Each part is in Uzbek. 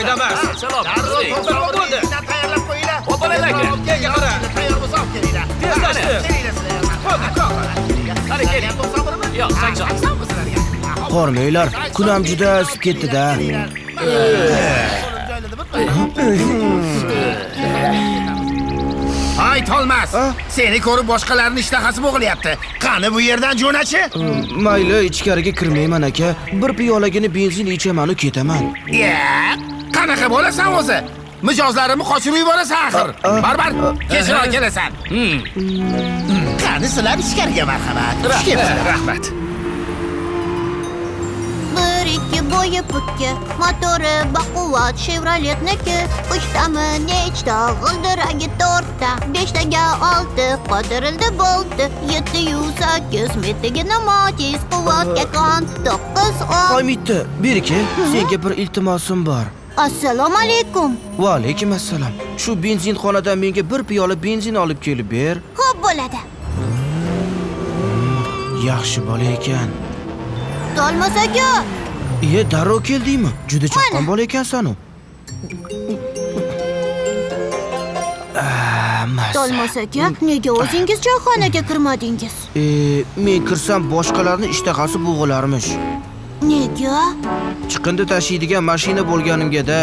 Joyda emas. Salom. Bo'ldi. Tayyorlab qo'yinglar. Bolalar aka. Keyin qara. Tayyor bo'lsa olib kelinglar. Tezlashdi. Bo'ldi, Qani keling. Yo'q, 80. Hormanglar, kun ham juda isib ketdi-da. Ay Tolmas, seni ko'rib boshqalarning ishtahasi bo'g'ilyapti. Qani bu yerdan jo'nachi? Mayli, ichkariga kirmayman aka. Bir piyolagina benzin ichaman-u ketaman. Ya, qanaqa bo'lasan o'zi? Mijozlarimni qochirib yuborasan axir. Bor, bor, kechroq kelasan. Qani sizlar ichkariga marhamat. Xush kelibsizlar. Rahmat. Bir ikki bo'yi pukka, motori baquvvat Chevroletniki. Uchtami nechta, g'ildiragi to'rtta, beshtaga olti, qotirildi bolti, 708 metgina Matiz, quvvatga kon, 9 10. Hoy Mitti, beriki, senga bir iltimosim bor. Assalomu alaykum. Va alaykum assalom. Shu benzinxonadan menga bir piyola benzin olib kelib ber. Xo'p bo'ladi. Yaxshi bola ekan. Tolmas aka. Iye, darrov keldingmi? Juda chaqqon bola ekansan-u. Mazza. Tolmas aka, nega o'zingiz choyxonaga kirmadingiz? Men kirsam boshqalarni ishtahasi bo'g'ilarmish. Nega? Chiqindi tashiydigan mashina bo'lganimga-da.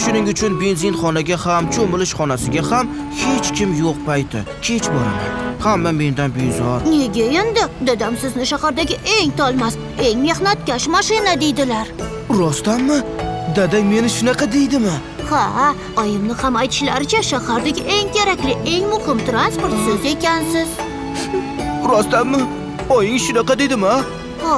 Shuning uchun benzinxonaga ham, cho'milish xonasiga ham hech kim yo'q payti kech boraman. Hamma mendan bezor. Nega endi? Dadam sizni shahardagi eng tolmas, eng mehnatkash mashina deydilar. Rostdanmi? Dadang meni shunaqa deydimi? Ha, oyimni ham aytishlaricha shahardagi eng kerakli, eng muhim transport siz ekansiz. Rostdanmi? Oying shunaqa dedimi? Ha,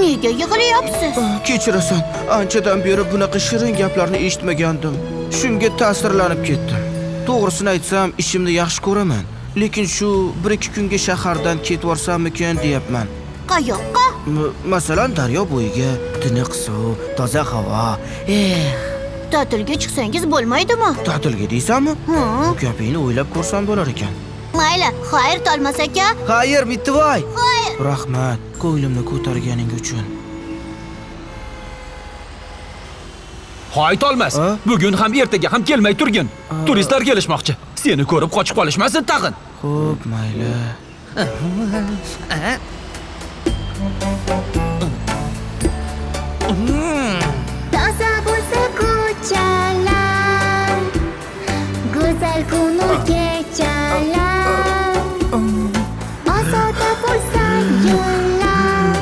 nega yig'layapsiz? Kechirasan, anchadan beri bunaqa shirin gaplarni eshitmagandim. Shunga ta'sirlanib ketdim. To'g'risini aytsam, ishimni yaxshi ko'raman. Lekin shu 1-2 kunga shahardan ketvorsammikin deyapman. Qayoqqa? Masalan, daryo bo'yiga, tiniq suv, toza havo. Ta'tilga chiqsangiz bo'lmaydimi? Ta'tilga deysanmi? Ha. Bu gapingni o'ylab ko'rsam bo'lar ekan. Mayli, xayr Tolmas aka. Xayr, Mittivoy. Xayr. Rahmat, ko'nglimni ko'targaning uchun. Hoy Tolmas, bugun ham ertaga ham kelmay turgin. Turistlar kelishmoqchi. Seni ko'rib qochib qolishmasin tag'in. Xo'p, mayli. Toza bo'lsa ko'chalar, go'zal kunu kechalar, ozoda bo'lsa yo'llar,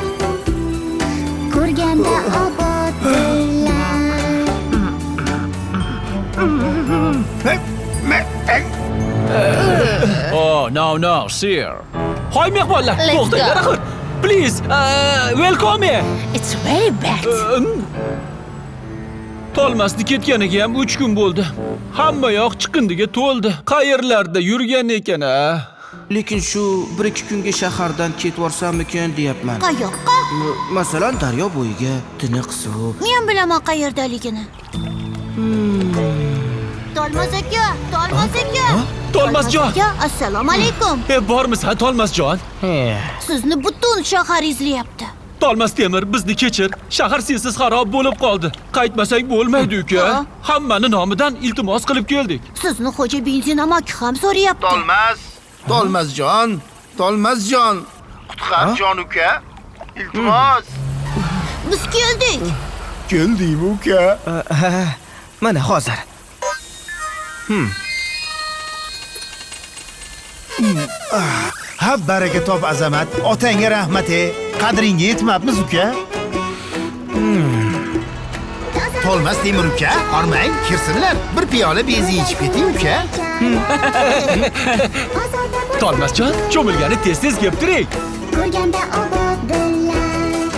ko'rganda obod dillar. Oh, no, no, sir. Hoy mehmonlar, to'xtanglar axir. Please, welcome. It's very bad. Tolmasni ketganiga ham 3 kun bo'ldi. Hamma yoq chiqindiga to'ldi. Qayerlarda yurgan ekan a? Lekin shu 1-2 kunga shahardan ketvorsammikin deyapman. Qayoqqa? Masalan, daryo bo'yiga, tiniq suv. Men bilaman qayerdaligini. Tolmas aka, Tolmas aka. Tolmasjon. Assalomu alaykum. Bormisan Tolmasjon? Sizni butun shahar izlayapti. Tolmas temir, bizni kechir. Shahar sensiz xarob bo'lib qoldi. Qaytmasang bo'lmaydi uka. Hammani nomidan iltimos qilib keldik. Sizni xo'ja benzin amaki ham so'rayapti. Tolmas, Tolmasjon, Tolmasjon, qutqar jon uka. Iltimos. Biz keldik. Keldingmi uka? Mana hozir. Ha, baraka top Azamat. Otangga rahmat, qadringga yetmabmiz uka. Tolmas temir uka, hormang, kirsinlar. Bir piyola benzin ichib keting uka. Tolmasjon, cho'milgani tez-tez kelib turing. Ko'rganda obod dillar,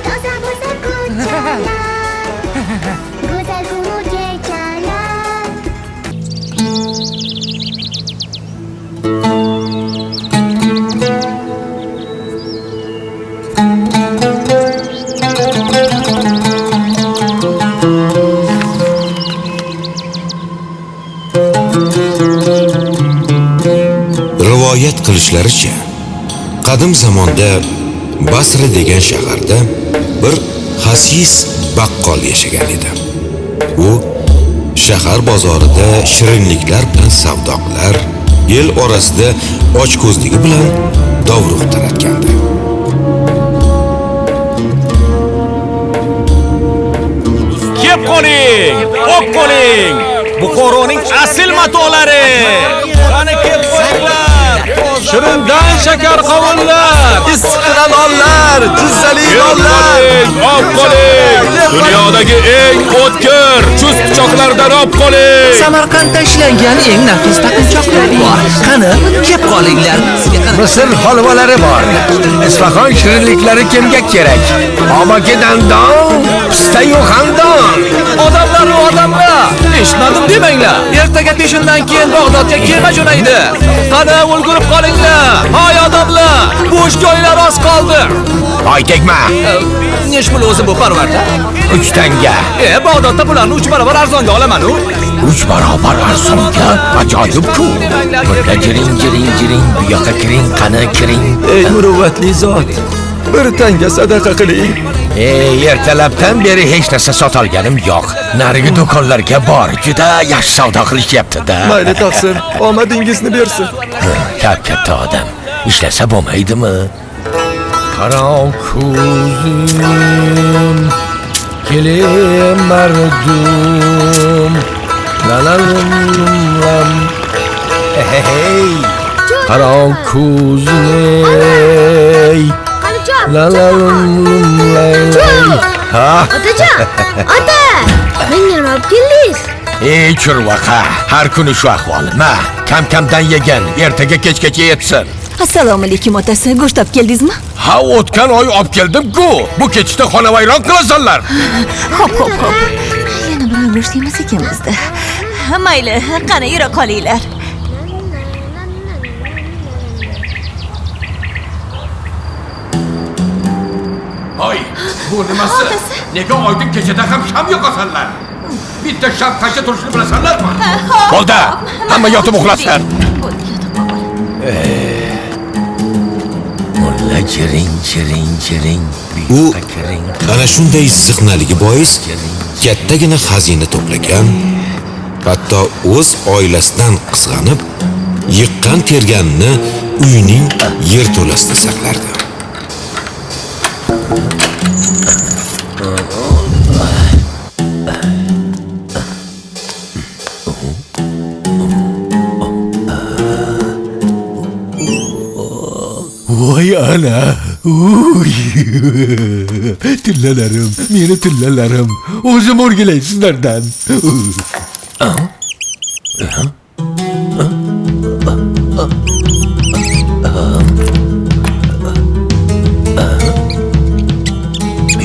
toza bo'lsa ko'chalar, go'zal kunu kechalar. Rivoyat qilishlaricha, qadim zamonda Basra degan shaharda bir xasis baqqol yashagan edi. U shahar bozorida shirinliklar bilan savdo qilar, el orasida ochko'zligi bilan dovruq taratgandi. Kep qoling, op qoling. Buxoroning asl matolari. Qani kep qo'yinglar. Shirindan shakar qovunlar, issiqdan nonlar, jizzali nonlar. Op qoling. Dunyodagi eng o'tkir chust pichoqlardan op qoling. Samarqandda ishlangan eng nafis taqinchoqlar bor. Qani, kep qolinglar. Misr holvalari bor. Isfaxon shirinliklari kimga kerak? Obaki dandon, pistayu xandon. Odamlar, odamlar, eshitmadim demanglar. Ertaga peshindan keyin Bag'dodga kema jo'naydi. Qani, ulgurib qolinglar. Hay odamlar, bo'sh joylar oz qoldi. Hoy tegma. Nesh pul o'zi bu parvarda? 3 tanga. Bag'dodda bularni 3 barobar arzonga olaman-u. 3 barobar arzonga? Ajoyib-ku. Mulla jiring jiring jiring, bu yoqqa kiring, qani kiring. Ey muruvvatli zot, bir tanga sadaqa qiling. Ey, ertalabdan beri hech narsa sotolganim yo'q. Narigi do'konlarga bor, juda yaxshi savdo qilishyapti-da. Mayli taqsir, omadingizni bersin. Katta odam, ishlasa bo'lmaydimi? Qaro ko'zim, kelim mardum, la la lam. Hey, qaro ko'zim, la la la la. Ha? Otajon, ota, menga nima olib keldingiz? Ey churvaqa, har kuni shu ahvol. Ma, kam-kamdan yegan, ertaga kechgacha yetsin. Assalomu alaykum otasi, go'sht olib keldingizmi? Ha, o'tgan oy olib keldim-ku. Bu kechda xonavayron qilasanlar. Xo'p, xo'p, xo'p. Yana biror go'sht yemas ekanmiz-da. Mayli, qani yura qolinglar. Oy, bu nimasi? Nega oydin kechada ham sham yoqasanlar? Bitta sham qancha turishini bilasanlarmi? Bo'ldi, hamma yotib uxlasin. Mulla jiring jiring jiring. U ana shunday ziqnaligi bois kattagina xazina to'plagan, hatto o'z oilasidan qizg'anib, yiqqan terganini uyining yerto'lasida saqlardi. Voy ana! Uy! Tillalarim, meni tillalarim. O'zim o'rgilay sizlardan.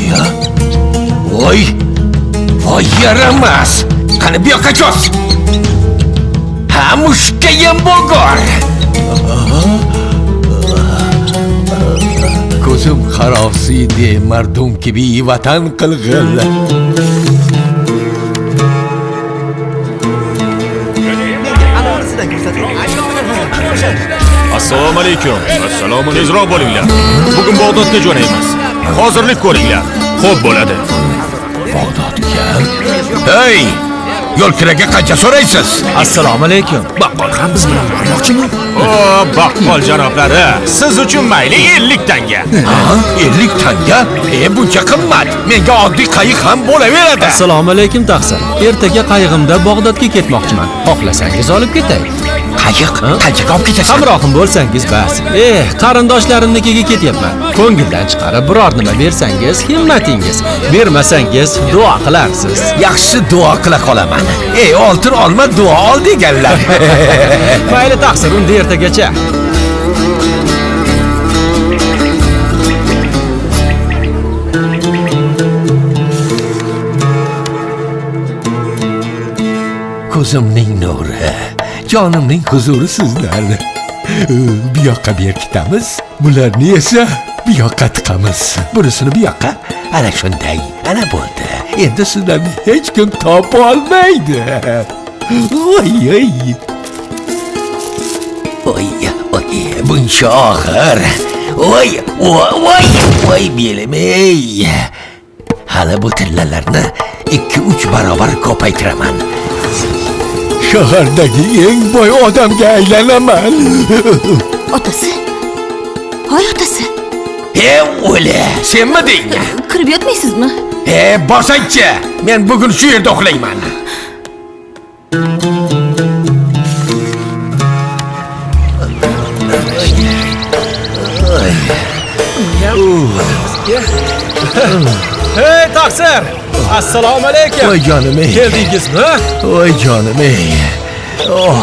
Ya? Voy! Voy yaramas! Qani bu yoqqa cho'z! Ha, mushukka yem bo'lgur! Ko'zim xarosiydi, mardum kibi vatan qilg'il. Assalomu alaykum. Assalomu alaykum. Tezroq bo'linglar. Bugun Bag'dodga jo'naymiz. Hozirlik ko'ringlar. Xo'p bo'ladi. Bag'dodga? Hey! Yo'l kiraga qancha so'raysiz? Assalomu alaykum. Baqqol ham biz bilan bormoqchimi? O, baqqol janoblari, siz uchun mayli 50 tanga. Ha, 50 tanga? Buncha qimmat. Menga oddiy qayiq ham bo'laveradi. Assalomu alaykum taqsir. Ertaga qayig'imda Bag'dodga ketmoqchiman. Xohlasangiz olib ketay. Qayiq? Qanchaga olib ketasan? Hamrohim bo'lsangiz bas. Qarindoshlarimnikiga ketyapman. Ko'ngildan chiqarib biror nima bersangiz, himmatingiz. Bermasangiz duo qilarsiz. Yaxshi duo qila qolaman. Oltin olma, duo ol deganlar. Mayli taqsir, unda ertagacha. Ko'zimning nuri, jonimning huzuri sizlar. Bu yoqqa berkitamiz, bularni esa bu yoqqa tiqamiz. Bunisini bu yoqqa, ana shunday, ana bo'ldi. Endi sizlarni hech kim topa olmaydi. Voy, voy. Voy, voy, buncha og'ir. Voy, voy, voy, belim ey. Hali bu tillalarni 2-3 barobar ko'paytiraman. Shahardagi eng boy odamga aylanaman. Otasi. Hoy otasi. O'le, senmiding? Kirib yotmaysizmi? Borsangchi, men bugun shu yerda uxlayman. Hey taqsir! Assalomu alaykum. Voy jonim ey. Keldingizmi? Voy jonim ey. Oh.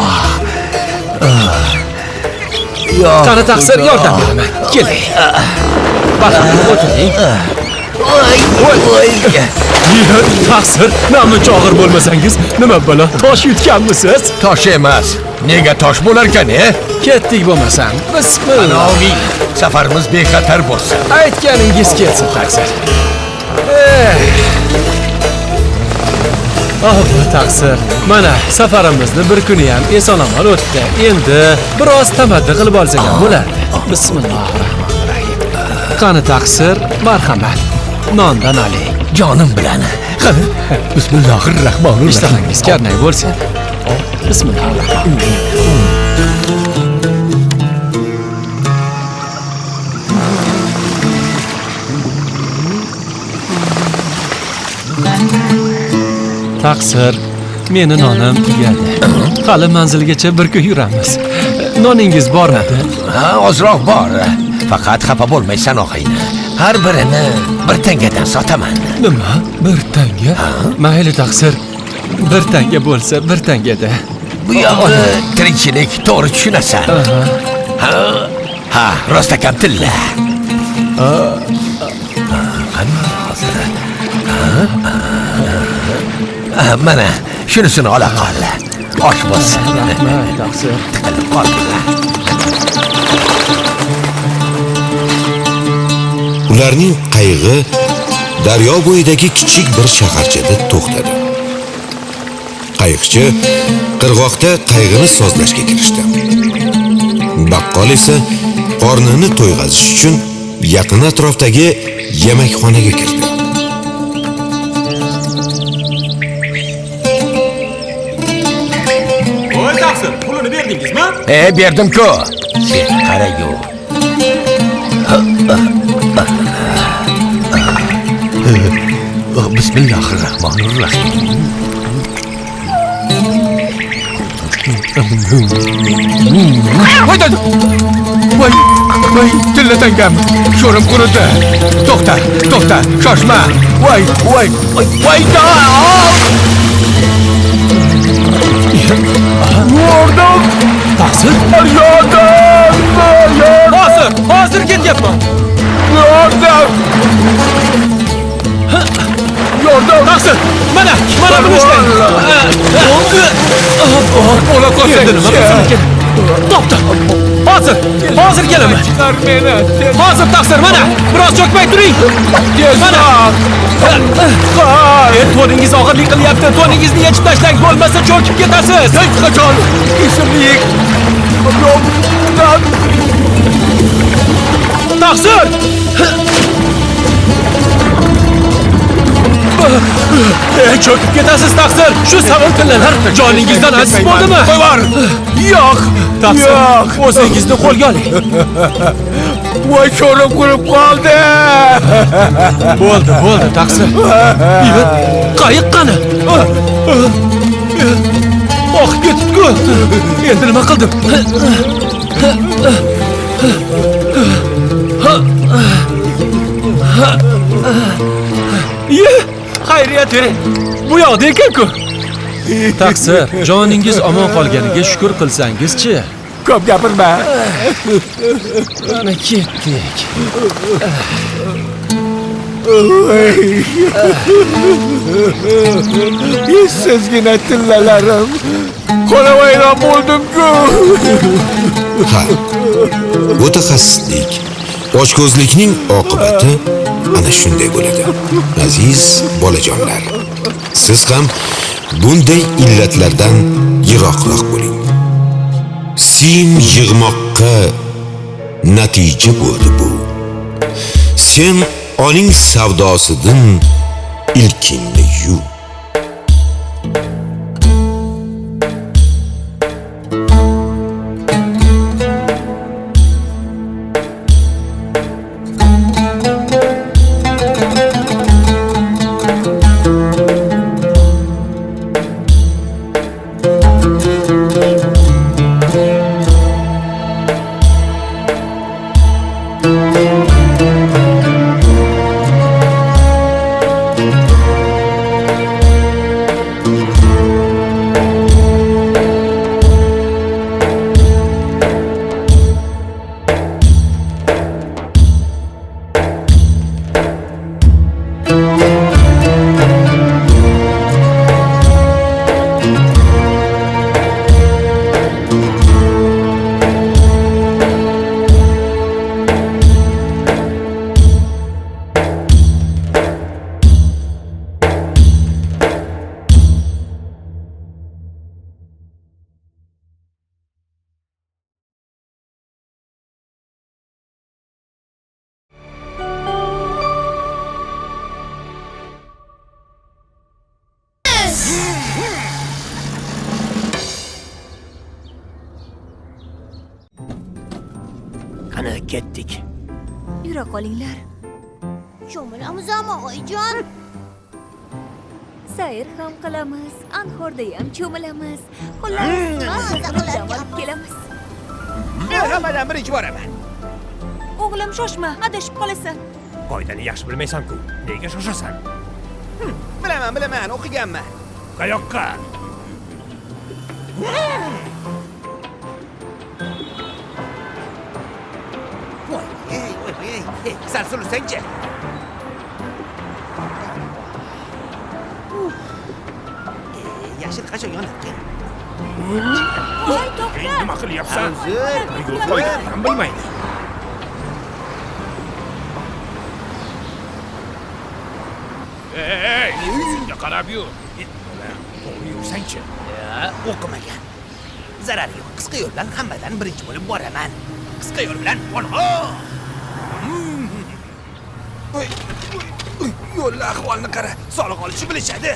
Qani taqsir, yordam beraman. Keling. Marhamat, o'tiring. Voy, voy. Taqsir, namuncha og'ir bo'lmasangiz, nima balo, tosh yutganmisiz? Tosh emas. Nega tosh bo'larkan, Ketdik bo'lmasam. Bismillah. Amin. Safarimiz bexatar bo'lsin. Aytganingiz kelsin, taqsir. Oh, taqsir. Mana safarimizni bir kuni ham eson-omon o'tdi. Endi biroz tamaddi qilib olsak ham bo'lardi. Bismillahirrohmanirrohim. Qani taqsir, marhamat. Nondan oling. Jonim bilan. Qani, bismillahirrohmanirrohim. Ishtahangiz karnay bo'lsin. Bismillahirrohmanirrohim. Taqsir, meni nonim tugadi. Hali manzilgacha bir kun yuramiz. Noningiz bormidi? Ha, ozroq bor. Faqat xafa bo'lmaysan og'ayni. Har birini bir tangadan sotaman. Nima? Bir tanga? Mayli taqsir. Bir tanga bo'lsa, bir tangada. Bu yog'i tirikchilik, to'g'ri tushunasan. Ha, ha, rostakam tilla. Qani hozir? Mana shunisini ola qol. Osh bo'lsin. Rahmat, taqsir. Tiqilib qolma. Ularning qayig'i daryo bo'yidagi kichik bir shaharchada to'xtadi. Qayiqchi qirg'oqda qayig'ini sozlashga kirishdi. Baqqol esa qornini to'yg'azish uchun yaqin atrofdagi yemakxonaga kirdi. Voy taqsir, pulini berdingizmi? Berdim-ku. Sen qara-yu. Bismillahirrohmanirrohim. Voy, voy, voy, tilla tangam. Sho'rim quridi. To'xta, to'xta, shoshma. Voy, voy, voy, Yordam! Taqsir! Yordam! Hozir, hozir ketyapman. Yordam! Yordam! Taqsir! Mana, mana buni ishlang. Ola qolsang. Topdim. Hozir, hozir kelaman. Chiqar meni. Hozir taqsir, mana. Biroz cho'kmay turing. Mana. To'ningiz og'irlik qilyapti. To'ningizni yechib tashlang, bo'lmasa cho'kib ketasiz. Hech qachon esimni yo'q. Taqsir! Cho'kib ketasiz taqsir. Shu savol tillalar joningizdan aziz bo'ldimi? Qo'yvar. Yo'q. Taqsir, o'zingizni qo'lga oling. Voy, sho'rim qurib qoldi. Bo'ldi, bo'ldi taqsir. Qayiq qani? Oqib ketibdi-ku. Endi nima qildim? Xayriyat, bu yoqda ekan-ku. Taqsir, joningiz omon qolganiga shukr qilsangiz-chi. Ko'p gapirma. Mana ketdik. Essizgina tillalarim. Xonavayron bo'ldim-ku. Ha, mutaxassislik, ochko'zlikning oqibati ana shunday bo'ladi. Aziz bolajonlar, siz ham bunday illatlardan yiroqroq bo'ling. Sim yig'moqqa natija bo'ldi bu. Sen oning savdosidan ilkingni yuv. Ketdik. Yura qolinglar. Cho'milamizmi, oyijon? Sayr ham qilamiz, anhorda ham cho'milamiz. Xullas, mazza qilib dam olib kelamiz. Men hammadan birinchi boraman. O'g'lim, shoshma, adashib qolasan. Qoidani yaxshi bilmaysan-ku. Nega shoshasan? Bilaman, bilaman, o'qiganman. Qayoqqa? Voy, ey, voy, ey, ey, sal sursangchi. Yashil qachon yonarkan? Voy, to'xta! Nima qilyapsan? Uzr, Yo'l qoidani ham bilmaydi. Ey, o'zingga qarab yur. Bolam, to'g'ri yursangchi. O'qimagan. Zarari yo'q. Qisqa yo'l bilan hammadan birinchi bo'lib boraman. Qisqa yo'l bilan olg'a. Voy, voy, yo'lni ahvolini qara. Soliq olishni bilishadi.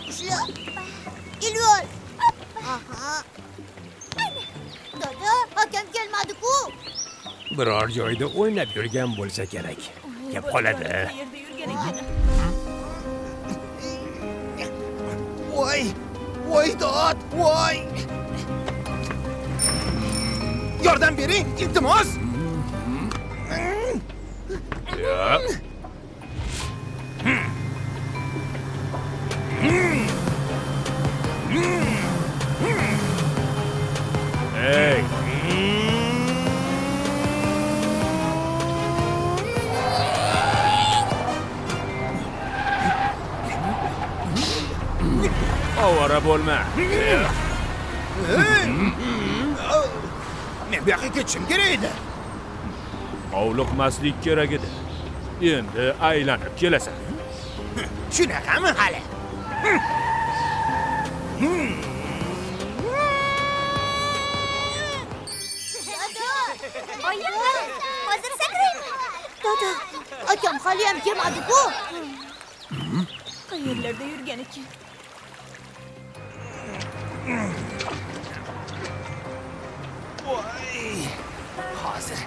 Ushla. Kelyor. Aha. Dada, akam kelmadi-ku. Biror joyda o'ynab yurgan bo'lsa kerak. Kelib qoladi. Qayerda yurgan ekan? Voy, voy dod, voy. Yordam bering, iltimos. Ya. Ey. Ovora bo'lma. Men bu yoqqa ketishim kerak edi. Hovliqmaslik kerak edi. Endi aylanib kelasan. Shunaqami hali? Oyim, hozir sakrayman. Dada, akam hali ham kelmadi-ku. Qayerlarda yurgan ekan? Voy! Hozir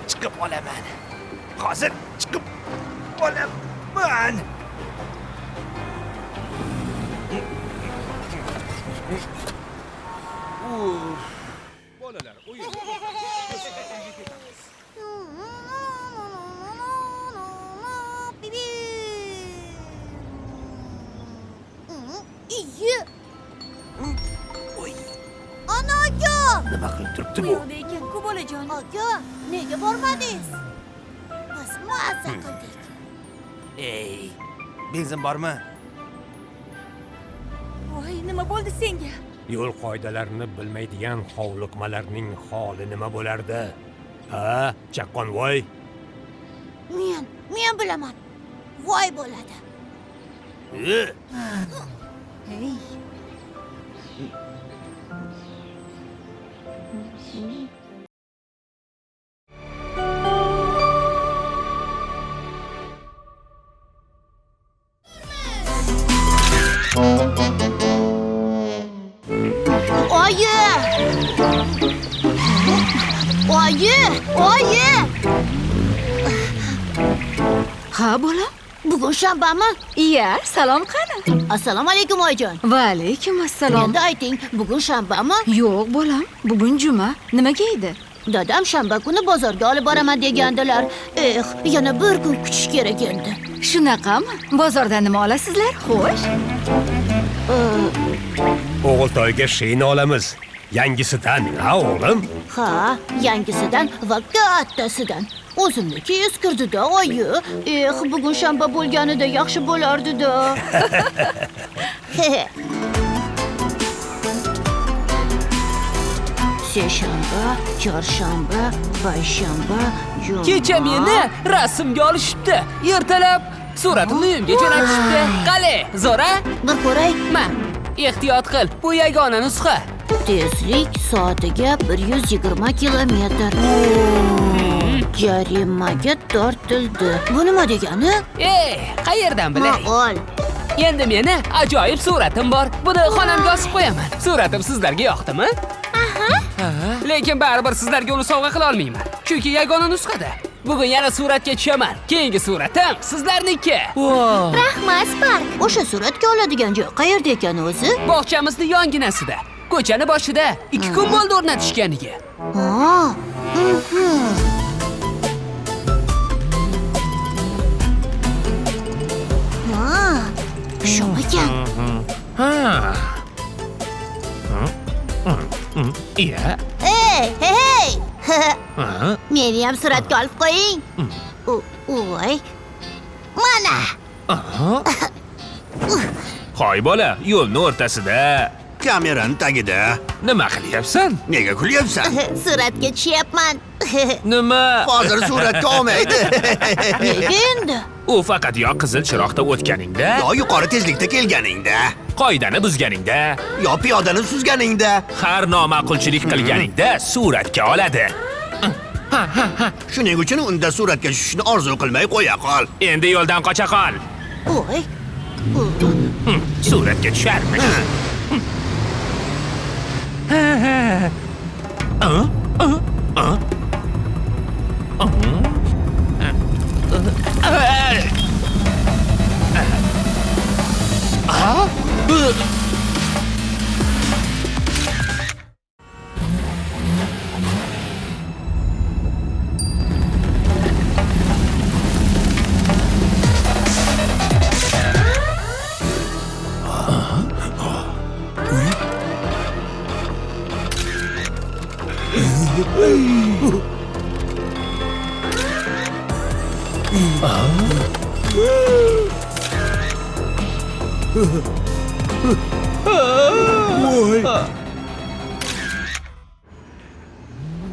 chiqib olaman. Hozir chiqib olaman. Bolalar, o'yin. Iyi. Voy, Ana aka! nima qilib turibdi Bu bu? yoqda ekan-ku bolajon. Aka, nega bormadingiz? Biz mazza qildik. Ey, benzin bormi? Voy, nima bo'ldi senga? Yo'l qoidalarini bilmaydigan hovliqmalarning holi nima bo'lardi? Ha, chaqqon voy. Men bilaman. Voy bo'ladi. Hey. Oyi! Oyi! Oyi! Ha, bolam? Bugun shanbami? Iya, salom qani? Assalomu alaykum oyijon. Va alaykum assalom. Endi ayting, bugun shanbami? Yo'q, bolam, bugun juma. Nimaga edi? Dadam shanba kuni bozorga olib boraman degandilar. Eh, yana bir kun kutish kerak endi. Shunaqami? Bozordan nima olasizlar? Xo'sh. O'g'iltoyga shina olamiz. Yangisidan, ha o'g'lim? Ha, yangisidan va kattasidan. O'zimniki eskirdi-da, oyi. Eh, bugun shanba bo'lganida yaxshi bo'lardi-da. Seshanba, chorshanba, payshanba, juma. Kecha meni rasmga olishibdi. Ertalab suratimni uyimga jo'natishibdi. Qale, zo'ra? Bir ko'ray. Ma, ehtiyot qil. Bu yagona nusxa. Tezlik soatiga 120 kilometr. Jarimaga tortildi. Bu nima degani? Ey, qayerdan bilay? Ma ol. Endi meni ajoyib suratim bor. Buni xonamga osib qo'yaman. Suratim sizlarga yoqdimi? Aha. Lekin baribir sizlarga uni sovg'a qila olmayman. Chunki yagona nusxada. Bugun yana suratga tushaman. Keyingi suratim sizlarniki. Rahmat, Spark. O'sha suratga oladigan joy qayerda ekan o'zi? Bog'chamizni yonginasida. Ko'chani boshida 2 kun bo'ldi o'rnatishganiga. Ha. Shumikan? Ha. Iya. Hey, hey, hey. Meni ham suratga olib qo'ying. Voy. Mana. Hoy bola, yo'lni o'rtasida. Kamerani tagida. Nima qilyapsan? Nega kulyapsan? Suratga tushyapman. Nima? Hozir suratga olmaydi. Nega endi? U faqat yo qizil chiroqda o'tganingda, yo yuqori tezlikda kelganingda, qoidani buzganingda, yo piyodani suzganingda, har noma'qulchilik qilganingda suratga oladi. Shuning uchun unda suratga tushishni orzu qilmay qo'ya qol. Endi yo'ldan qocha qol. Voy. Suratga tusharmish.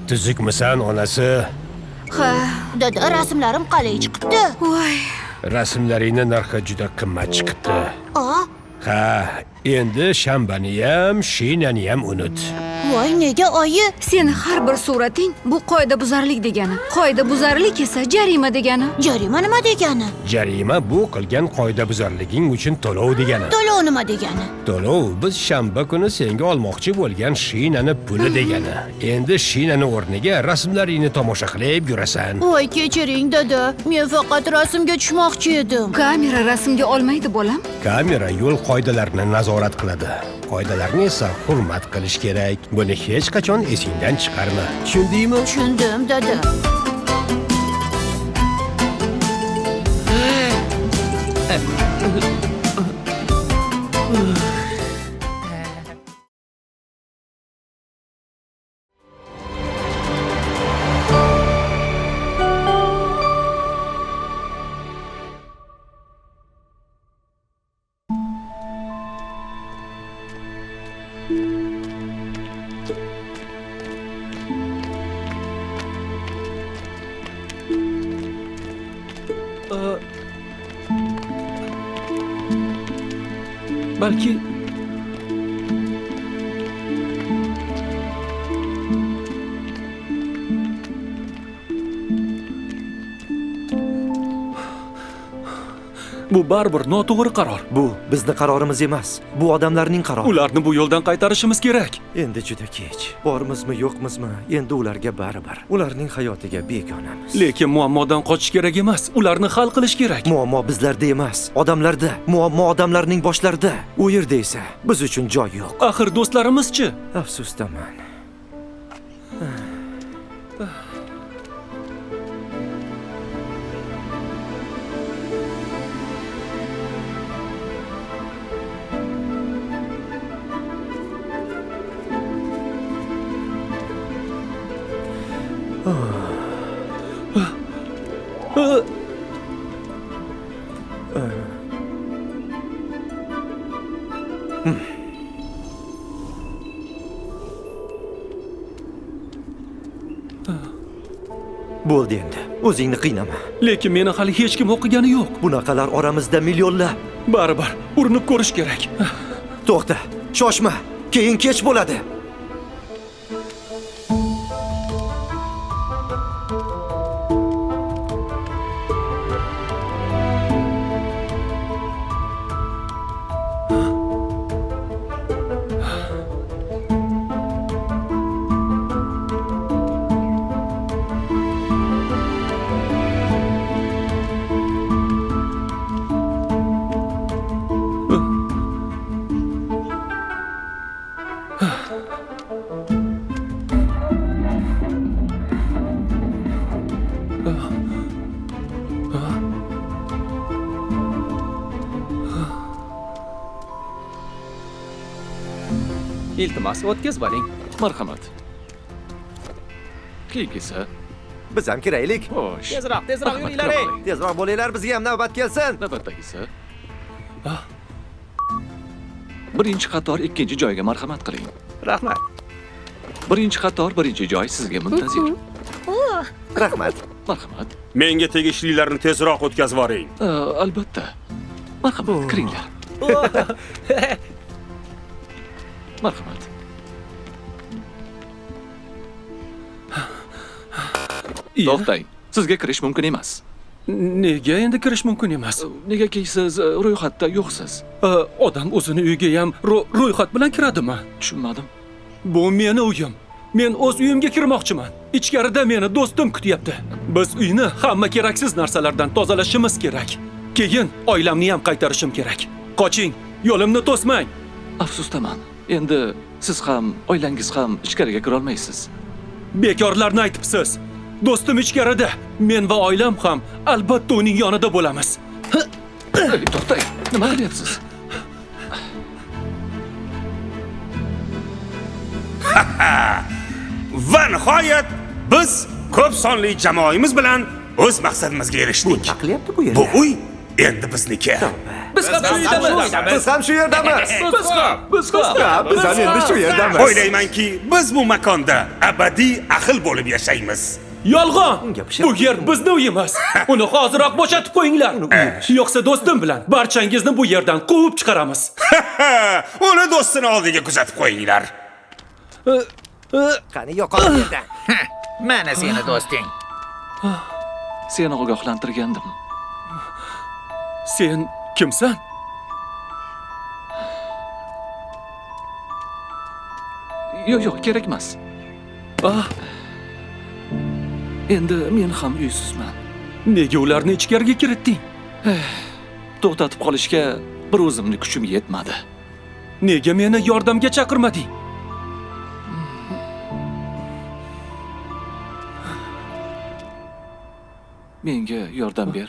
Tuzukmisan, onasi? Ha. Dada, rasmlarim qalay chiqibdi? Voy. Rasmlaringni narxi juda qimmat chiqibdi. Ha, endi shanbani ham, shinani ham unut. Voy, nega oyi? Seni har bir surating bu qoidabuzarlik degani. Qoidabuzarlik esa jarima degani. Jarima nima degani? Jarima bu qilgan qoidabuzarliging uchun to'lov degani. To'lov nima degani? To'lov biz shanba kuni senga olmoqchi bo'lgan shinani puli degani. Endi shinani o'rniga rasmlaringni tomosha qilib yurasan. Voy, kechiring dada, men faqat rasmga tushmoqchi edim. Kamera rasmga olmaydi bolam. Kamera yo'l qoidalarini nazorat qiladi. Qoidalarni esa hurmat qilish kerak. Buni hech qachon esingdan chiqarma. Tushundingmi? Tushundim, dada. Balki bu baribir noto'g'ri qaror. Bu bizni qarorimiz emas. Bu odamlarning qarori. Ularni bu yo'ldan qaytarishimiz kerak. Endi juda kech. Bormizmi, yo'qmizmi, endi ularga baribir. Ularning hayotiga begonamiz. Lekin muammodan qochish kerak emas. Ularni hal qilish kerak. Muammo bizlarda emas, odamlarda. Muammo odamlarning boshlarida. U yerda esa biz uchun joy yo'q. Axir do'stlarimiz-chi? Afsusdaman. Bo'ldi endi. O'zingni qiynama. Lekin meni hali hech kim o'qigani yo'q. Bunaqalar oramizda millionlab. Baribir urinib ko'rish kerak. To'xta, shoshma. Keyin kech bo'ladi. Iltimos, o'tkazib oling. Marhamat. Keyingisi. Biz ham kiraylik. Xo'sh. Tezroq, tezroq yuringlar, ey. Tezroq bo'linglar, bizga ham navbat kelsin. Navbatdagisi. Birinchi qator ikkinchi joyga marhamat qiling. Rahmat. Birinchi qator birinchi joy sizga muntazir. Rahmat. Marhamat. Menga tegishlilarni tezroq o'tkazib yuboring. Albatta. Marhamat, kiringlar. Marhamat. To'xtang. Sizga kirish mumkin emas. Nega endi kirish mumkin emas? Negaki siz ro'yxatda yo'qsiz. Odam o'zini uyiga ham ro'yxat bilan kiradimi? Tushunmadim. Bu meni uyim. Men o'z uyimga kirmoqchiman. Ichkarida meni do'stim kutyapti. Biz uyni hamma keraksiz narsalardan tozalashimiz kerak. Keyin oilamni ham qaytarishim kerak. Qoching, yo'limni to'smang. Afsusdaman. Endi siz ham, oilangiz ham ichkariga kira olmaysiz. Bekorlarni aytibsiz. Do'stim ichkarida. Men va oilam ham albatta uning yonida bo'lamiz. To'xtang, nima qilyapsiz? Va nihoyat biz ko'p sonli jamoamiz bilan o'z maqsadimizga erishdik. Nima qilyapti bu yerda? Bu uy endi bizniki. Biz ham shu yerdamiz. Biz ham shu yerdamiz. Biz ham, biz ham. Biz ham endi shu yerdamiz. O'ylaymanki, biz bu makonda abadiy ahil bo'lib yashaymiz. Yolg'on! Bu yer bizni uyimiz. Uni hoziroq bo'shatib qo'yinglar. Yo'qsa do'stim bilan barchangizni bu yerdan quvib chiqaramiz. Uni do'stini oldiga kuzatib qo'yinglar. Qani yo'qol bu yerdan. Mana seni do'sting. Seni ogohlantirgandim. Sen kimsan? Yo'q, yo'q, kerak emas. Endi men ham uysizman. Nega ularni ichkariga kiritding? To'xtatib qolishga bir o'zimni kuchim yetmadi. Nega meni yordamga chaqirmading? Menga yordam ber.